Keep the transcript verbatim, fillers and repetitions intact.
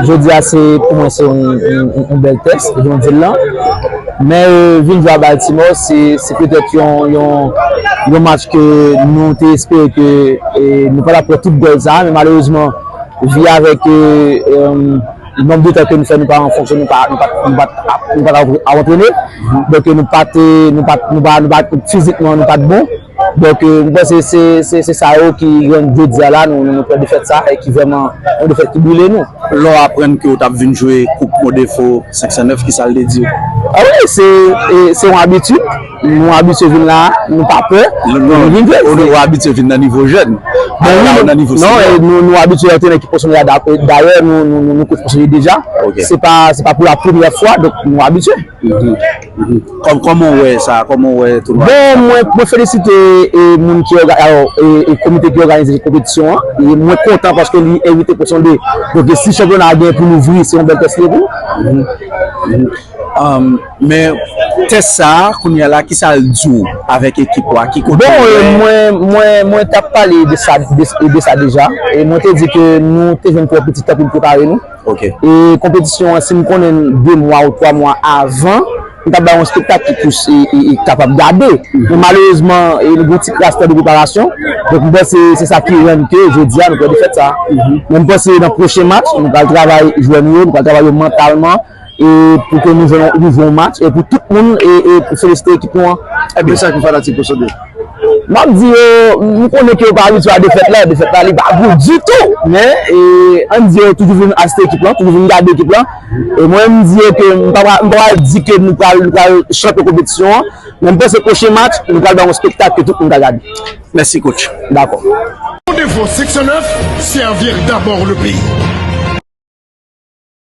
Jodi a se pou mwen se yon, yon, yon bèl tès, jan w di l lan. Men euh, vin jwe a Baltimore, se se petèt yon, yon, yon match ke nou te espere ke eh, nou pa t ap pran tout gòl sa, men malerezman, vi avèk euh, euh, nonb de tan ke nou fè nou pa an fonksyon, nou pa nou pa nou pa nou pa t ap antrene. Donk nou pa t nou pa nou pa nou pa fizikman nou pa t bon. Donk euh, m panse se se se sa yo ki rann jodi a la nou nou pran defèt sa e ki vrèman yon defèt ki brile nou. Lè w aprann ke w t ap vin jwe koup Modefo senk san nèf, kisa l te di w? Ah wi, se e, se yon abitid. Nou abitye vin la, nou pa pè. Non, nou vin jwe. Ou ou abitye vin nan nivo jèn. Bon, wi, la ou nan nivo non, senyo. E nou nou abitye antrenè ki pwofesyonèl la. Dayè nou nou nou nou koch pwofesyonèl deja. Ok. Se pa se pa pou la premyè fwa, donk nou abitye. Mhm, mhm. Kòm kòman w wè sa? Kòman w wè tounwa? Bon, mwen mwen felisite e, moun ki òga- alò, e, e komite ki òganize konpetisyon an. E mwen kontan paske li envite pwofesyonèl de. Donk si chanpyona a gen pou louvri, se yon bèl tès li ye pou nou. Mhm, mhm. Um, men tès sa a, kounye a la, kisa l di w avèk ekip ou a? Ki kote Bon, w e, wè? Mwen mwen mwen t ap pale de sa de, de sa deja. E mwen te di ke nou te jwenn twò piti tan pou n prepare nou. Ok. E konpetisyon an, si m konnen l de mwa ou twa mwa avan, m t ap bay yon espektak ki plis e, e, e kapab gade. Men malerezman, e, nou gen yon ti kras tan de preparasyon. Donk m panse se sa ki rann ke jodi a nou pran defèt sa. Men m panse nan pwochen match, nou pral travay jwè nou yo, nou pral travay yo mantalman, e pou ke nou jwe nou jwe yon match e pou tout moun e, e pou felisite ekip nou an. Ebyen sa ki fanatik yo sonde. M ap di yo, m konnen ke yo pa abitye a defèt la, defèt la li pa gou ditou, men e, ann di yo toujou vin asiste ekip lan, toujou vin gade ekip lan. E mwen m di yo ke m pa pral- m pa pral di ke nou pral nou pral chanpyon konpetisyon an, men m panse pwochen match nou pral bay yon espektak ke tout moun ka gade. Mèsi coach. Dakò. Modefo senk san nèf, servir d'abord le pays.